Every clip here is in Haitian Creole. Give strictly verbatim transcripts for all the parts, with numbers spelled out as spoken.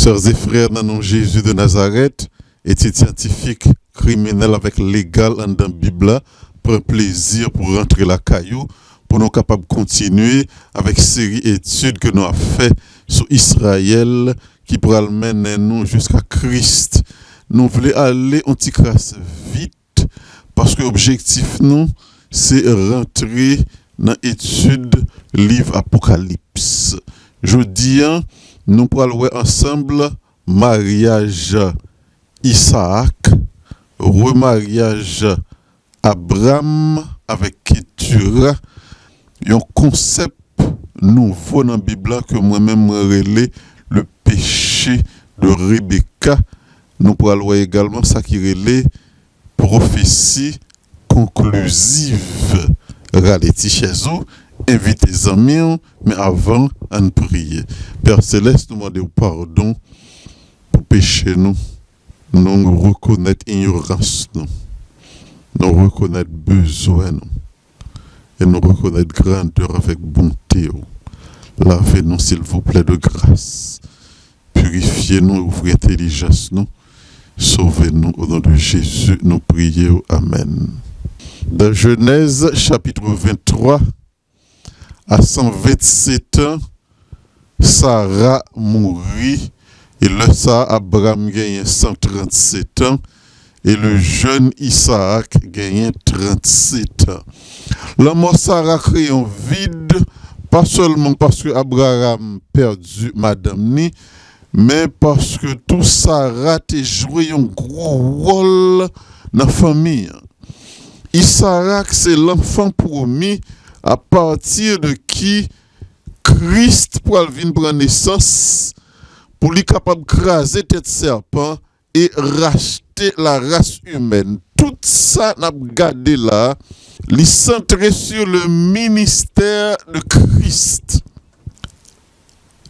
Sè e frè, nan non Jezi de Nazarèt, etid syantifik, kriminèl avèk legal anndan Bib la pran plezi pou rantre lakay ou, pou nou kapab kontinye avèk seri etid ke nou ap fè sou Izrayèl ki pral mennen nou jiska Kris. Nou vle ale yon ti kras vit, paske objektif nou se rantre nan etid liv Apokalips. Jodi a, nou pral wè ansanm maryaj Izaak, remaryaj Abram avèk Ketura, yon konsèp nouvo nan Bib la ke mwen menm mwen rele le péché de Rebecca. Nou pral wè egalman sa ki rele pwofesi konkliziv. Rale ti chèz ou, envite zanmi w, men avan, ann priye. Pè Selès, nou mande w padon pou peche nou. Nou rekonèt inyorans nou. Nou rekonèt bezwen nou. E nou rekonèt grandè avèk bonte w. Lave nou, silvouplè, de gras. Pirifye nou, ouvri entèlijans nou. Sove nou, o non de Jezi, nou priye w. Amèn. Dans Genèse chapitre vingt-trois, à cent vingt-sept ans, Sara mouri, e lè sa a, Abram genyen san tranntsèt an, e le jèn Izaak genyen tranntsèt an. Lanmò Sara kreye yon vid, pa sèlman paske Abraram pèdi madanm ni, men paske tou Sara te jwe yon gwo wòl nan fanmi an. Izaak se lanfan pwomi apati de ki Kris pral vin pran nesans pou li kapab kraze tèt sèpan e rachte la ras imèn. Tout sa n ap gade la, li santre sur le ministère de Christ.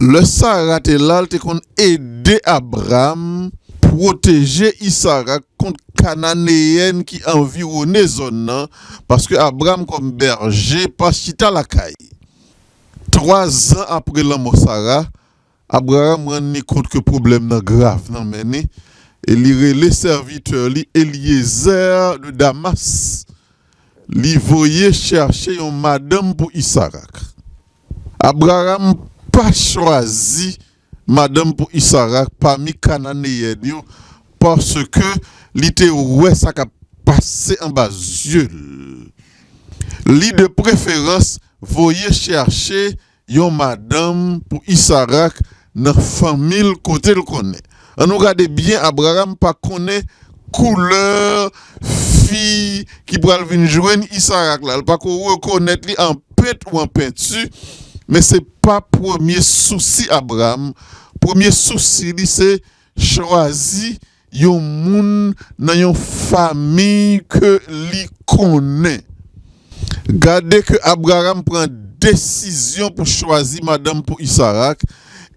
Lè Sara te la, l te konn ede Abram pwoteje Izaak kont Kananeyèn ki anviwone zòn nan, paske Abram kòm bèje pa chita lakay. Twa zan apre lanmò Sara, Abraram rann li kont ke pwoblèm nan grav nan men li, e li rele sèvitè li Elyezè de Damas. Li voye chèche yon madanm pou Izarak. Abraram pa chwazi madanm pou Izarak pami Kananeyèn yo, paske li te wè sa k ap pase anba zye l. Li, de preferans, voye chèche yon madanm pou Izarak nan fanmi l kote l konnen. Ann nou gade byen, Abraram pa konnen koulè fi ki pral vin jwenn Izarak la. L pa ko rekonèt li an pent ou an penti, men se pa premye sousi Abraram. Premye sousi li se chwazi yon moun nan yon fanmi ke li konnen. Gade ke Abraram pran desizyon pou chwazi madanm pou Izarak,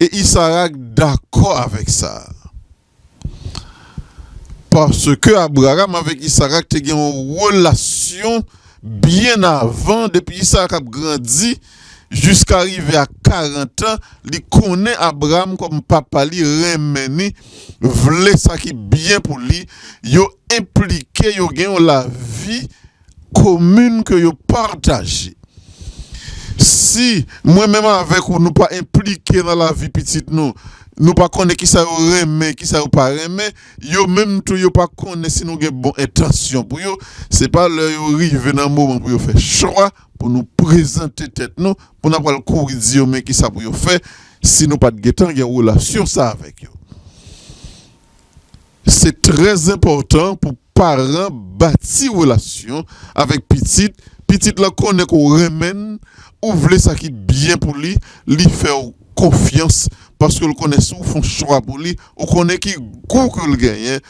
e Izarak dakò avèk sa. Paske Abraram avèk Izarak te gen yon relasyon byen avan, depi Izarak ap grandi, jiska rive a karant an, li konnen Abraram kòm papa li renmen li, vle sa ki byen pou li, yo enplike, yo gen yon lavi komin ke yo pataje. Si mwen menm avèk ou, nou pa enplike nan lavi pitit nou, nou pa konnen kisa yo renmen, kisa yo pa renmen, yo menm tou yo pa konnen si nou gen bon entansyon pou yo, se pa lè yo rive nan moman pou yo fè chwa, pou nou prezante tèt nou, pou n ap pral kouri di yo men kisa pou yo fè, si nou pa t gentan gen relasyon sa avèk yo. Se trè enpòtan pou paran bati relasyon avèk pitit. Pitit lan konnen ke w renmen l, ou vle sa ki byen pou li, li fè w konfyans, paske l konnen si w fè yon chwa pou li, ou konnen ki gou ke l genyen,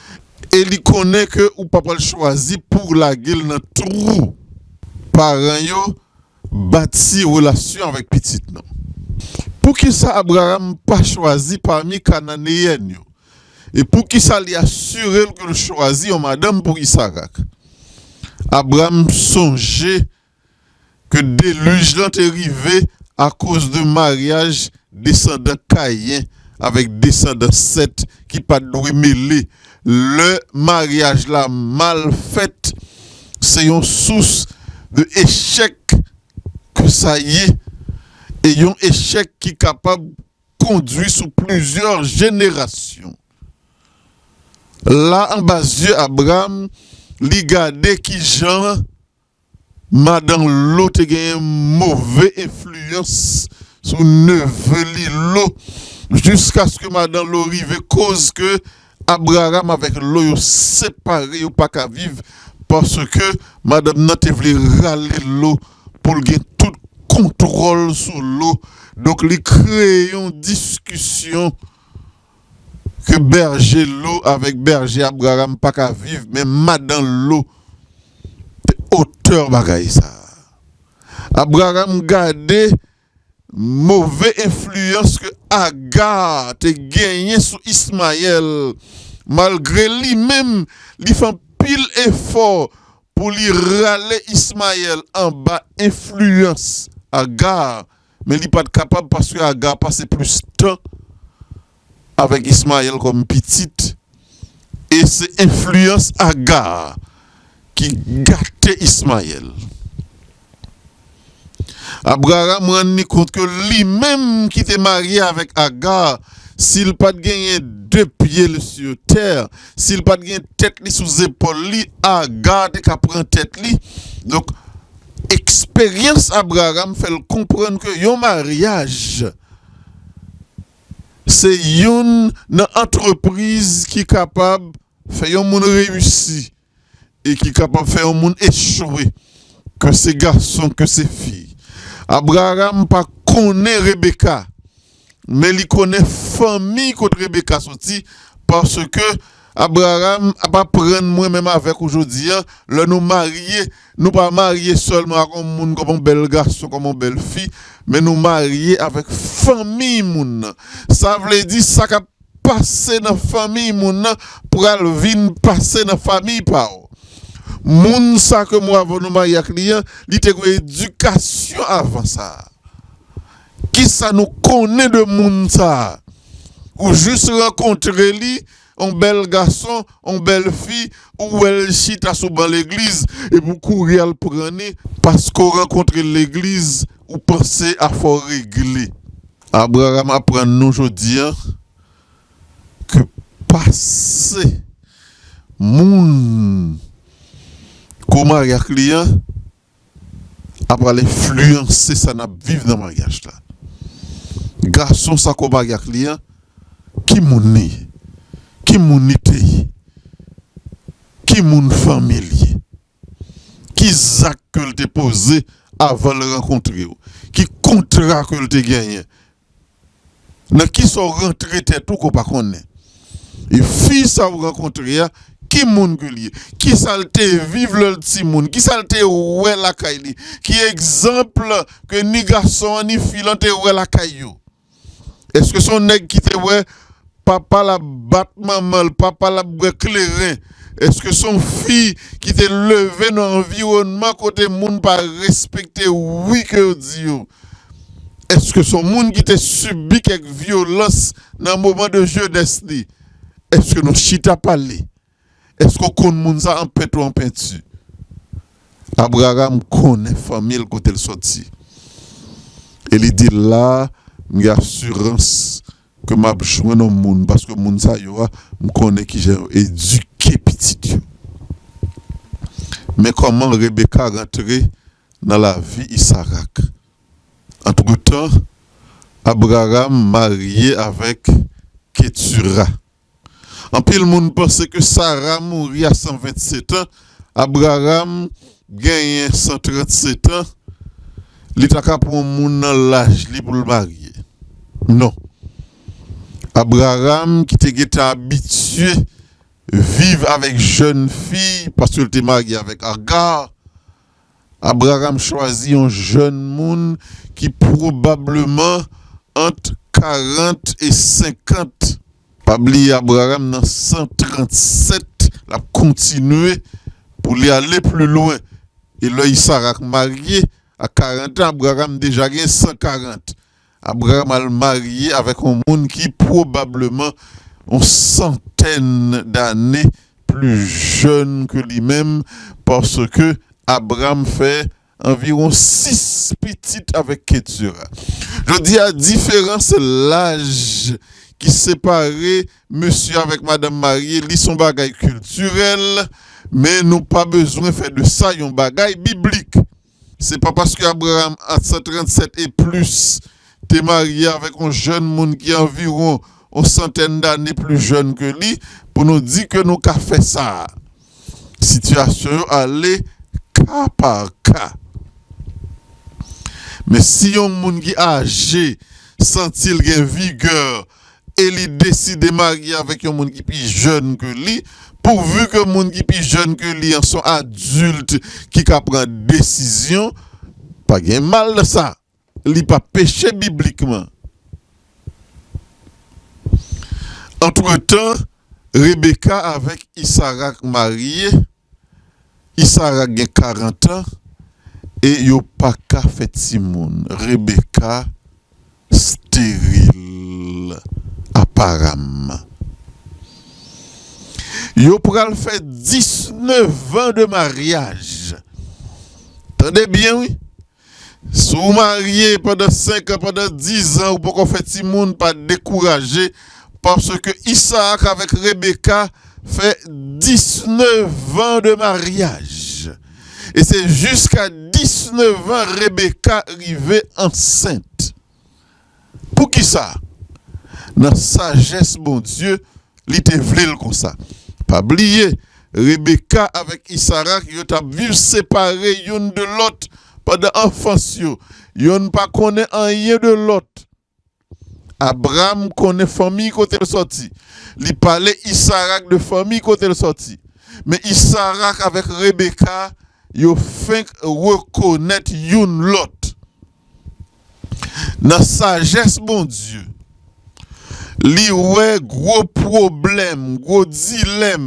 e li konnen ke ou pa pral chwazi pou lage l nan twou. Paran yo bati relasyon avèk pitit nou. Poukisa Abraram pa chwazi pami Kananeyèn yo? E poukisa li asire l ke l chwazi yon madanm pou Izarak? Abraram sonje ke delij lan te rive akoz de maryaj desandan Kayen avèk desandan Sèt ki pa t dwe mele. Lè maryaj la mal fèt, se yon sous de echèk ke sa ye, e yon echèk ki kapab kondui sou plizyè jenerasyon. La, anba zye Abraram, li gade kijan madan Lo te genyen move enfliyans sou neve li Lo, jiskaske madan Lo rive koz ke Abraram avèk Lo yo separe, yo pa ka viv, paske madanm nan te vle rale Lo pou l gen tout kontwòl sou Lo. Donk, li kreye yon diskisyon ke bèje Lo avèk bèje Abraram pa ka viv, men madan Lo te otè bagay sa a. Abraram gade move enfliyans ke Aga te genyen sou Ismayèl, malgre li menm, li fè anpil efò pou li rale Ismayèl anba enfliyans Aga, men li pa t kapab paske Aga pase plis tan avèk Ismayèl kòm pitit, e se enfliyans Aga ki gate Ismayèl. Abraram rann li kont ke li menm ki te marye avèk Aga, si l pa t genyen de pye l sou tè, si l pa t gen tèt li sou zepòl li, Aga te ka pran tèt li. Donk, eksperyans Abraram fè l konprann ke yon maryaj se youn nan antrepriz ki kapab fè yon moun reyisi e ki kapab fè yon moun echwe, ke se gason, ke se fi. Abraram pa konnen Rebeka, men li konnen fanmi kot Rebeka soti, paske Abraram ap aprann mwen menm avèk ou jodi a, lè nou marye, nou pa marye sèlman ak yon moun kòm yon bèl gason, kòm yon bèl fi, men nou marye avèk fanmi moun nan. Sa vle di, sa k ap pase nan fanmi moun nan pral vin pase nan fanmi pa w. Moun sa ke mwen avè w nou marye ak li an, li te gen edikasyon avan sa. Kisa nou konnen de moun sa? Ou jis rankontre li, yon bèl gason, yon bèl fi, ou wè l chita sou ban legliz, epi w kouri al pran li, paske w rankontre l legliz, ou panse afè w regle. Abraram aprann nou jodi a ke pase moun ke w marye ak li an ap al enfliyanse sa n ap viv nan maryaj la. Gason sa ke w marye ak li an, ki moun li ye? Ki moun li te ye? Ki moun fanmi l ye? Ki zak ke l te poze avan l rankontre w? Ki kontra ke l te genyen? Nan kisa w rantre tèt ou ke w pa konnen? E fi sa w rankontre a, ki moun ke l ye? Kisa l te viv lè l timoun? Kisa l te wè lakay li? Ki egzanp ke ni gason an ni fi lan te wè lakay yo? Èske se yon nèg ki te wè papa l ap bat manman l, papa l ap bwè kleren? Èske se yon fi ki te leve nan anviwònman kote moun pa respekte wi ke yo di yo? Èske se yon moun ki te sibi kèk vyolans nan moman de jenès li? Èske nou chita pale? Èske w konn moun sa an pent ou an penti? Abraram konnen fanmi l kote l soti. E li di, la, m gen asirans ke m ap jwenn yon moun, paske moun sa yo a, m konnen kijan yo edike pitit yo. Men kòman Rebeka rantre nan lavi Isarak? Antretan, Abraram marye avèk Ketura. Anpil moun panse ke Sara mouri a san vennsetan, Abraram genyen san trannsetan, li ta ka pran yon moun nan laj li pou l marye. Non. Abraram, ki te gentan abitye viv avèk jèn fi, paske l te marye avèk Aga, Abraram chwazi yon jèn moun ki pwobableman ant karant e senkant. Pa bliye, Abraram nan san trannsèt, l ap kontinye pou li ale pli lwen. E lè Isarak marye, a karant an, Abraram deja gen san karant. Abraram al marye avèk yon moun ki pwobableman yon santèn dane pli jèn ke li menm, paske Abraram fè anviwon sis pitit avèk Ketura. Jodi a, diferans laj ki separe mesye avèk madanm marye, li se yon bagay kiltirèl, men nou pa bezwen fè de sa yon bagay biblik. Se pa paske Abraram a san trannsèt e plis te marye avèk yon jèn moun ki anviwon yon santèn dane pli jèn ke li pou nou di ke nou ka fè sa. Sitiyasyon yo ale ka pa ka. Men si yon moun ki aje santi l gen vigè e li deside marye avèk yon moun ki pi jèn ke li, pouvi ke moun ki pi jèn ke li an se yon adilt ki ka pran desizyon, pa gen mal nan sa. Li pa peche biblikman. Antretan, Rebeka avèk Isarak marye. Isarak gen karant an e yo pa ka fè timoun. Rebeka steril, aparamman. Yo pral fè disnèf an de maryaj. Tande byen, wi. Si w marye pandan senk an, pandan diz an, ou poko fè timoun, pa dekouraje, paske Izaak avèk Rebeka fè disnèf an de maryaj. E se jiska disnèf an Rebeka rive ansent. Poukisa? Nan sajès Bondye, li te vle l konsa. Pa bliye, Rebeka avèk Izaak, yo t ap viv separe youn de lòt pandan anfans yo. Youn pa konnen anyen de lòt. Abraram konnen fanmi kote l sòti. Li pale Izaak de fanmi kote l sòti. Men Izaak avèk Rebeka, yo fenk rekonèt youn lòt. Nan sajès Bondye, li wè gwo pwoblèm, gwo dilèm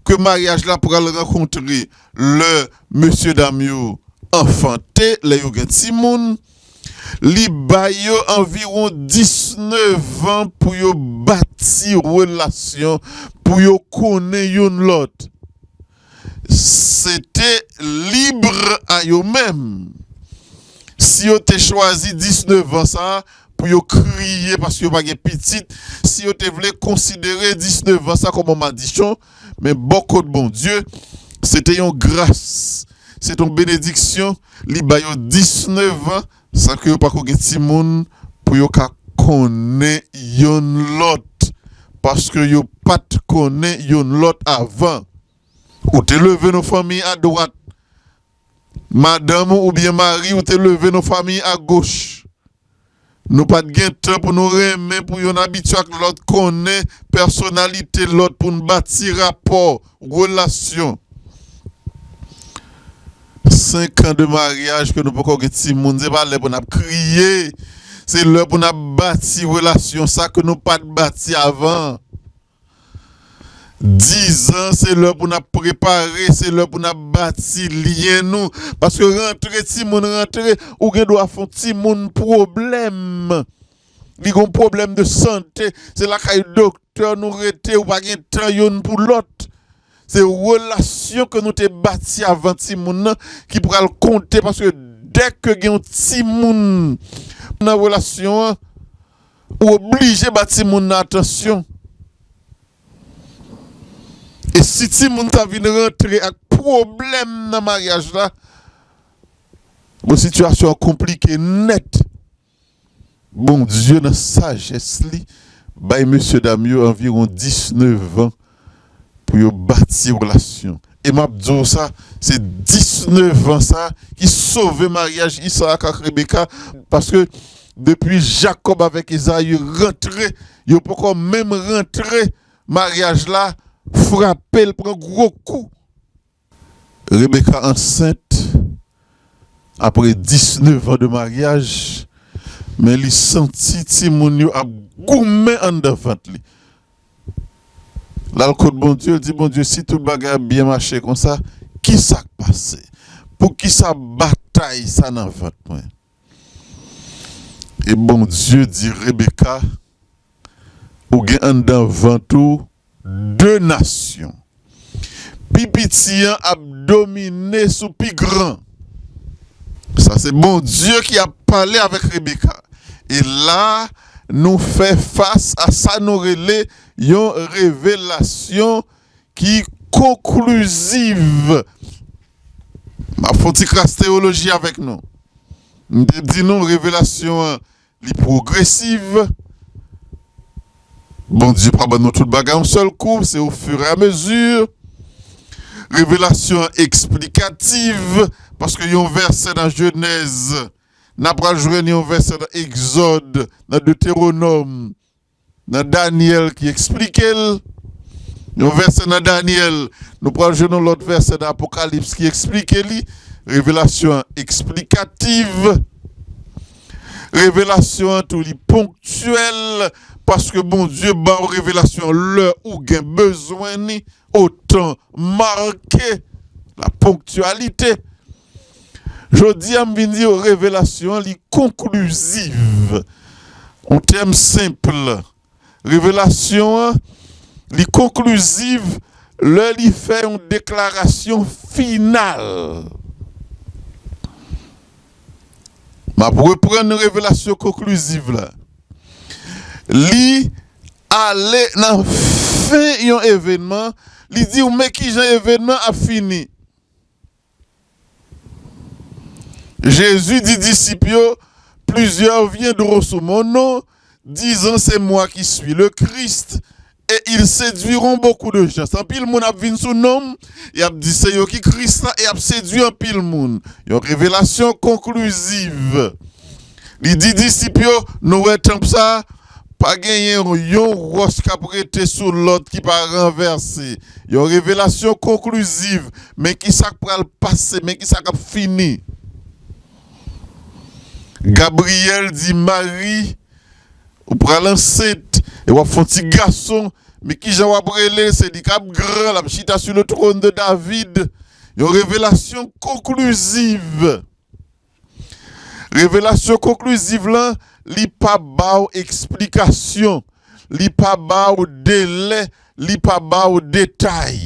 ke maryaj la pral rankontre lè mesye dam yo anfante, lè yo gen timoun. Li ba yo anviwon disnèf an pou yo bati relasyon, pou yo konnen youn lòt. Se te libre a yo menm. Si yo te chwazi disnèf an sa a pou yo kriye paske yo pa gen pitit, si yo te vle konsidere disnèf an sa kòm yon madichon, men bò kot Bondye, se te yon gras, se te yon benediksyon, li ba yo disnèf an, san ke yo pako gen timoun pou yo ka konnen youn lòt, paske yo pa t konnen youn lòt avan. Ou te leve nan fanmi a dwat, madanm ou oubyen mari ou te leve nan fanmi a goch. Nou pa t gen tan pou nou renmen, pou youn abitye ak lòt, konnen pèsonalite lòt, pou n bati rapò, relasyon. Senk an de maryaj ke nou poko gen timoun, se pa lè pou n ap kriye. Se lè pou n ap bati relasyon sa ke nou pa t bati avan. Diz an, se lè pou n ap prepare, se lè pou n ap bati lyen nou. Paske rantre timoun rantre, ou gen dwa fè yon timoun pwoblèm. Li gen yon pwoblèm de sante, se lakay doktè nou rete, ou pa gen tan youn pou lòt. Se relasyon ke nou te bati avan timoun nan ki pral konte, paske dèke gen yon timoun nan relasyon an, ou oblije ba timoun nan atansyon. E si timoun sa vin rantre ak pwoblèm nan maryaj la, bon, sitiyasyon an konplike nèt. Bondye, nan sajès li, bay mesye dam yo anviwon disnèf an pou yo bati relasyon. E m ap di w sa, se disnèf an sa ki sove maryaj Izaak ak Rebeka, paske depi Jakòb avèk Ezayi rantre, yo poko menm rantre, maryaj la frape, l pran gwo kou. Rebeka ansent apre disnèf an de maryaj, men li santi timoun yo ap goumen anndan vant li. L al kot Bondye, l di, "Bondye, si tout bagay ap byen mache konsa, ki sa k pase? Poukisa batay sa nan vant mwen?" E Bondye di Rebeka, ou gen anndan vant ou de nasyon. Pi piti an ap domine sou pi gran. Sa se Bondye ki ap pale avèk Rebeka. E la, nou fè fas a sa nou rele yon revelasyon ki konkliziv. M ap fè yon ti kras teyoloji avèk nou. M te di nou revelasyon an, li pwogresiv. Bondye pa ban nou tout bagay yon sèl kou, se au fur et à mesure. Revelasyon an eksplikativ, paske yon vèsè nan Jenèz, n a pral jwenn yon vèsè nan Egzòd, nan Detewonòm, nan Danyèl ki eksplike l. Yon vèsè nan Danyèl, nou pral jwenn yon lòt vèsè nan Apokalips ki eksplike li. Revelasyon an eksplikativ. Revelasyon an tou li ponktyèl, paske Bondye ba w revelasyon lè ou gen bezwen ni, o tan make, la ponctualité. Jodi a, m vin di w revelasyon an, li konkliziv. Yon tèm senp. Revelasyon an, li konkliziv lè li fè yon deklarasyon final. M ap reprann revelasyon konkliziv la. Li ale nan fen yon evènman, li di w men kijan evènman ap fini. Jezi di disip yo, plusieurs viendront sous mon nom, disant, c'est moi qui suis le Christ, et ils séduiront beaucoup de gens. Anpil moun ap vin sou non m, y ap di se yo ki Kris la, e y ap sedui anpil moun. Yon revelasyon konkliziv. Li di disip yo, nou wè tanp sa, pa genyen yon wòch k ap rete sou lòt ki pa ranvèse. Yon revelasyon konkliziv. Men ki sa k pral pase, men ki sa k ap fini. Gabriyèl di Mari, ou pral ansent, e w ap fè yon ti gason, men kijan w ap rele l, se li k ap gran, l ap chita sou le trône de David. Yon revelasyon konkliziv. Revelasyon konkliziv lan, li pa ba w eksplikasyon, li pa ba w delè, li pa ba w detay.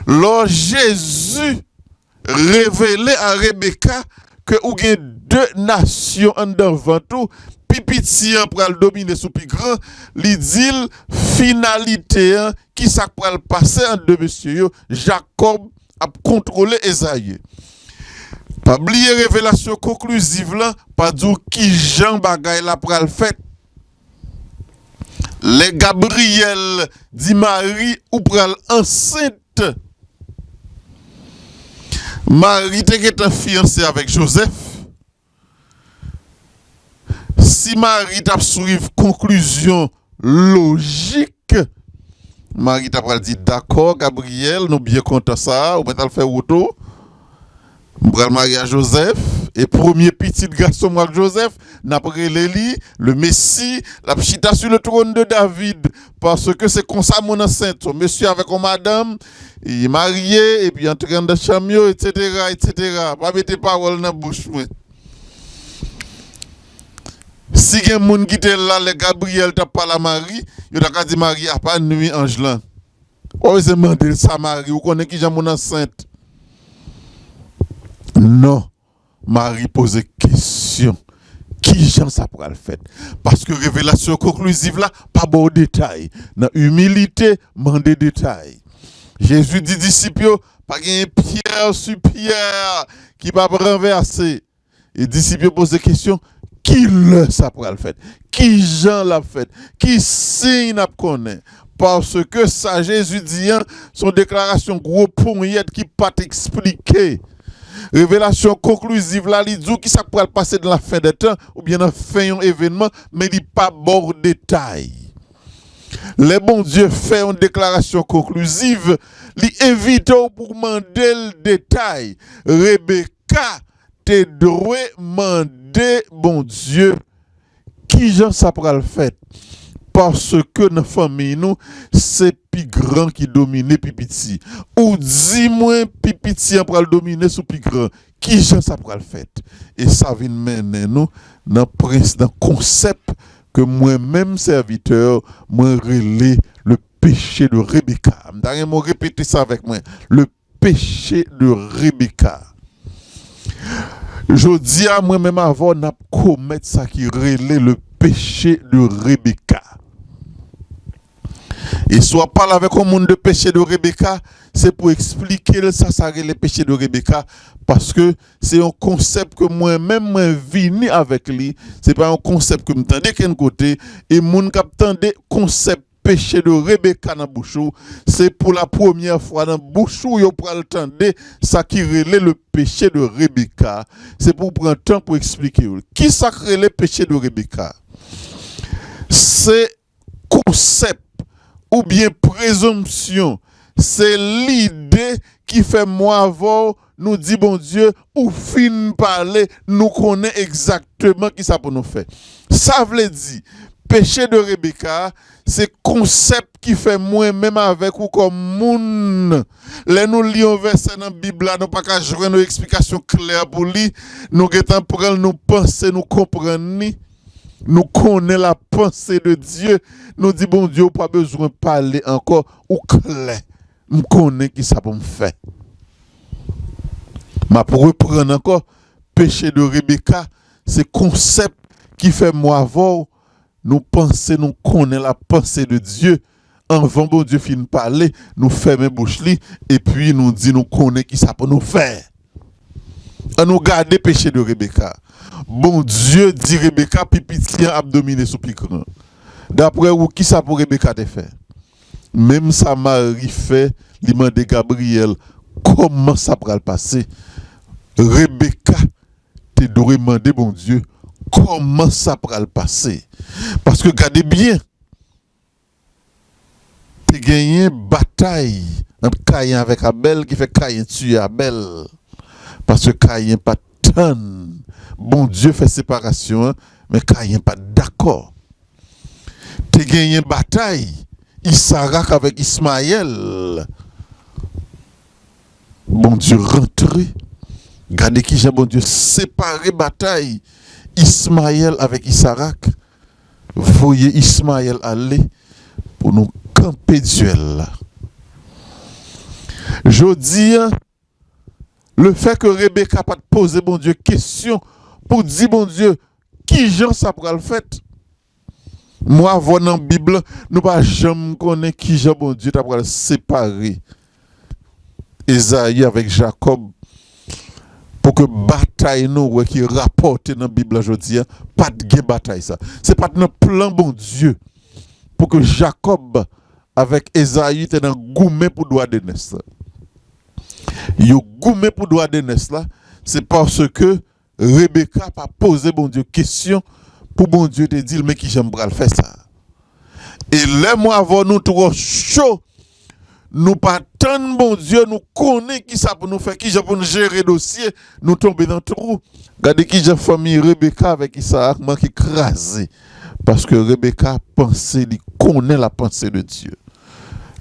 Lè Jezi revele a Rebeka ke ou gen de nasyon anndan vant ou, pi piti an pral domine sou pi gran, li di l finalite an, ki sa k pral pase ant de mesye yo, Jakòb ap kontwole Ezayi. Pa bliye revelasyon konkliziv lan pa di w kijan bagay la pral fèt. Lè Gabriyèl di Mari ou pral ansent, Mari te gentan fiyanse avèk Jozèf. Si Mari t ap swiv konklizyon lojik, Mari ta pral di, dakò, Gabriyèl, nou byen kontan sa, ou mèt al fè wout ou. M pral marye a Jozèf, e premye pitit gason m ak Jozèf, n ap rele li le Messie, l ap chita sou le trône de David, paske se konsa moun ansent, yon mesye avèk yon madanm, li marye, epi antre anndan chanm yo, etsetera, etsetera. Pa mete pawòl nan bouch mwen. Si gen moun ki te la lè Gabriyèl t ap pale a Mari, yo ta ka di Mari, apa nwi anj lan. Ou pa bezwen mande l sa, Mari, ou konnen kijan moun ansent. Non, Mari poze kesyon, kijan sa pral fèt? Paske revelasyon konkliziv la pa ba w detay. Nan imilite, mande detay. Jezi di disip yo, pa genyen pyè sou pyè ki p ap ranvèse. E disip yo poze kesyon, ki lè sa pral fèt? Ki jan l ap fèt? Ki siy n ap konnen? Paske sa Jezi di an, se yon deklarasyon gwo ponyèt ki pa t eksplike. Revelasyon konkliziv la, li di w ki sa k pral pase nan lafen dè tan, oubyen nan fen yon evènman, men li pa ba w detay. Lè Bondye fè yon deklarasyon konkliziv, li envite w pou w mande l detay. Rebeka te dwe mande Bondye kijan sa pral fèt. Paske nan fanmiy nou, se pi gran ki domine pi piti. Ou di mwen pi piti an pral domine sou pi gran. Ki jan sa pral fèt? E sa vin mennen nou nan prens, nan konsèp ke mwen menm sèvitè, mwen rele le péché de Rebecca. M ta renmen w repete sa avèk mwen. Le péché de Rebecca. Jodi a, mwen menm avè w, n ap komèt sa ki rele le péché de Rebecca. E si w ap pale avèk yon moun de péché de Rebecca, se pou eksplike l sa sa rele péché de Rebecca, paske se yon konsèp ke mwen menm mwen vini avèk li, se pa yon konsèp ke m tande kenn kote, e moun k ap tande konsèp péché de Rebecca nan bouch ou, se pou la premyè fwa nan bouch ou yo pral tande sa ki rele le péché de Rebecca. Se pou w pran tan pou eksplike yo. Ki sa k rele péché de Rebecca? Se konsèp oubyen prezonpsyon, se lide ki fè mwen avè w nou di Bondye, ou fin pale, nou konnen egzakteman ki sa pou nou fè. Sa vle di, péché de Rebecca, se konsèp ki fè mwen menm avèk ou kòm moun. Lè nou li yon vèsè nan Bib la, nou pa ka jwenn yon eksplikasyon klè pou li, nou gentan pran l, nou panse nou konprann li, nou konnen la pensée de Dieu, nou di, Bondye, ou pa bezwen pale ankò, ou klè. M konnen ki sa pou m fè. M ap reprann ankò, péché de Rebecca, se konsèp ki fè mwen avè w, nou panse nou konnen la pensée de Dieu. Anvan Bondye fin pale, nou fèmen bouch li, epi nou di nou konnen ki sa pou nou fè. An nou gade péché de Rebecca. Bondye di Rebecca, pi piti an ap domine sou pi gran. Daprè ou, ki sa pou Rebecca te fè? Menm sa Mari fè, li mande Gabriyèl, kòman sa pral pase? Rebecca te dwe mande Bondye, kòman sa pral pase? Paske gade byen, te genyen batay ant Kayen avèk Abèl ki fè Kayen tiye Abèl. Paske Kayen pa t tann Bondye fè separasyon an, men Kayen pa t dakò. Te genyen batay Isarak avèk Ismayèl. Bondye rantre. Gade kijan Bondye separe batay Ismayèl avèk Isarak. Voye Ismayèl ale pou nou kanpe dyèl la. Jodi a, lefètke Rebecca pa t poze Bondye kesyon pou di Bondye kijan sa pral fèt. Mwen avè w nan Bib la, nou pa janm konnen kijan Bondye ta pral separe Ezayi avèk Jakòb, pou ke batay nou wè ki rapòte nan Bib la jodi a, pa t gen batay sa. Se pa t nan plan Bondye pou ke Jakòb avèk Ezayi te nan goumen pou dwa de nès la. Yo goumen pou dwa de nès la, se paske Rebecca pa poze Bondye kesyon pou Bondye te di l, men kijan m pral fè sa. E lè mwen avè w nou twò cho, nou pa tann Bondye, nou konnen kisa pou nou fè, kijan pou nou jere dosye, nou tonbe nan twou. Gade kijan fanmi Rebecca avèk Isaac manke kraze, paske Rebecca panse li konnen la pensée de Dieu.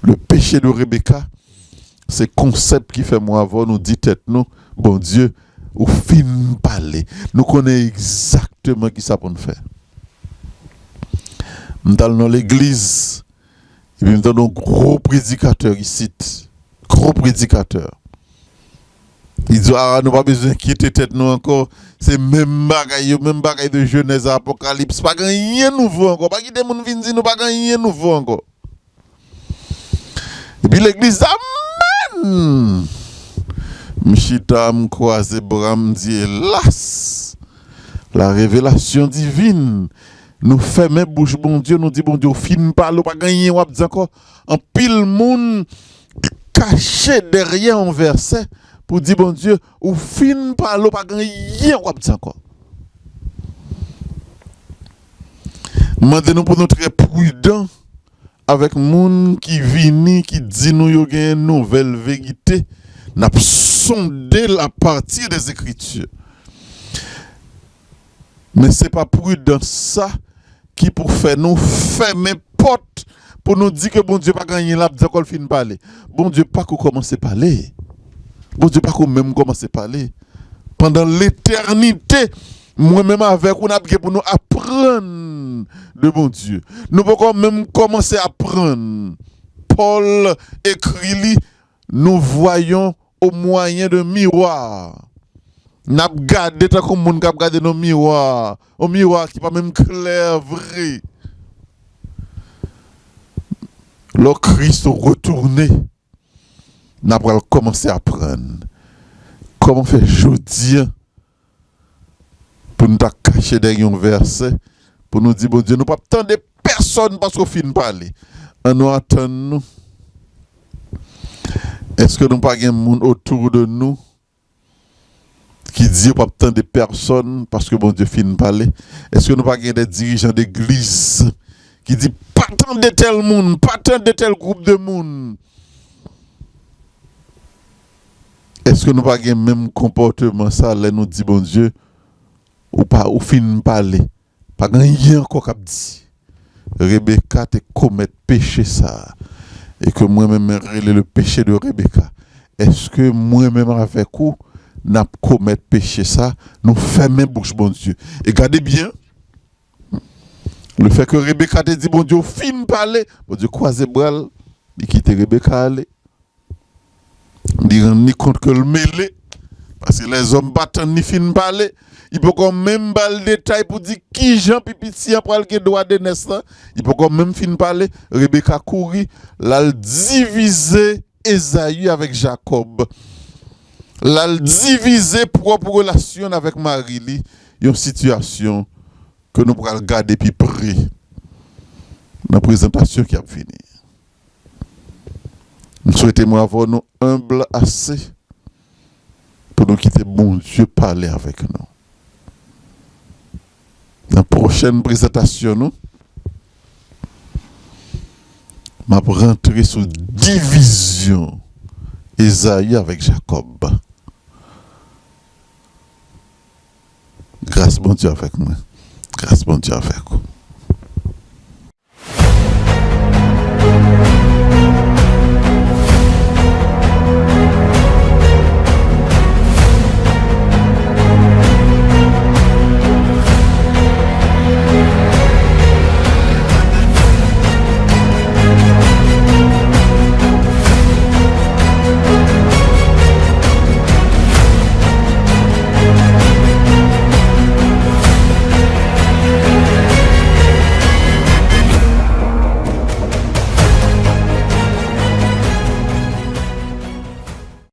Le péché de Rebecca, se konsèp ki fè mwen avè w nou di tèt nou, Bondye, ou fin pale. Nou konnen egzakteman kisa pou n fè. M t al nan legliz, epi m tande yon gwo predikatè isit. Gwo predikatè. Li di, a, nou pa bezwen enkyete tèt nou ankò. Se menm bagay yo, menm bagay de Jenèz a Apokalips. Pa gen anyen nouvo ankò. Pa kite moun vin di nou pa gen anyen nouvo ankò. Epi legliz, amèn! M chita, m kwaze bra, m di, elas! La révélation divine. Nou fèmen bouch Bondye, nou di, Bondye, ou fin pale, ou pa gen anyen w ap di ankò. Anpil moun kache dèyè yon vèsè pou di, Bondye, ou fin pale, ou pa gen anyen w ap di ankò. M mande nou pou nou trè pridan avèk moun ki vini, ki di nou yo gen nouvèl verite, n ap sonde l à partir des Écritures. Men se pa pridans sa ki pou fè nou fèmen pòt pou nou di ke Bondye pa gen anyen l ap di ankò l fin pale. Bondye pako kòmanse pale. Bondye pako menm kòmanse pale. Pandan letènite, mwen menm avèk ou, n ap gen pou nou aprann de Bondye. Nou poko menm kòmanse aprann. Pòl ekri li, nous voyons au moyen d'un miroir. N ap gade tankou moun k ap gade nan miwa, yon miwa ki pa menm klè vre. Lè Kris retounen, n ap pral kòmanse aprann kòman fè jodi a pou nou ta kache dèyè yon vèsè, pou nou di, Bondye, nou p ap tande pèsòn paske w fin pale. Ann nou atann nou. Èske nou pa gen moun otou de nou ki di yo p ap tande pèsòn paske Bondye fin pale? Èske nou pa gen de dirijan degliz ki di, pa tande tèl moun, pa tande tèl gwoup de moun? Èske nou pa gen menm konpòteman sa lè nou di Bondye, ou pa, ou fin pale? Pa gen anyen ankò k ap di. Rebeka te komèt peche sa a. E ke mwen menm, mwen rele le péché de Rebecca. Èske mwen menm avèk ou, n ap komèt peche sa a? Nou fèmen bouch Bondye. E gade byen, lefètke Rebeka te di Bondye, ou fin pale, Bondye kwaze bra l, li kite Rebeka ale. Li rann li kont ke l mele, paske lèzòm pa tann li fin pale. Li poko menm ba l detay pou di kijan pitit li an pral gen dwa de nès la. Li poko menm fin pale, Rebeka kouri, l al divize Ezayi avèk Jakòb. L al divize pwòp relasyon l avèk mari li, yon sitiyasyon ke nou pral gade pi pre nan prezantasyon ki ap vini. M swete mwen avè w nou enb ase pou nou kite Bondye pale avèk nou. Nan pwochèn prezantasyon nou, m ap rantre sou divizyon Ezayi avèk Jakòb. Gras Bondye avèk mwen. Gras Bondye avèk ou.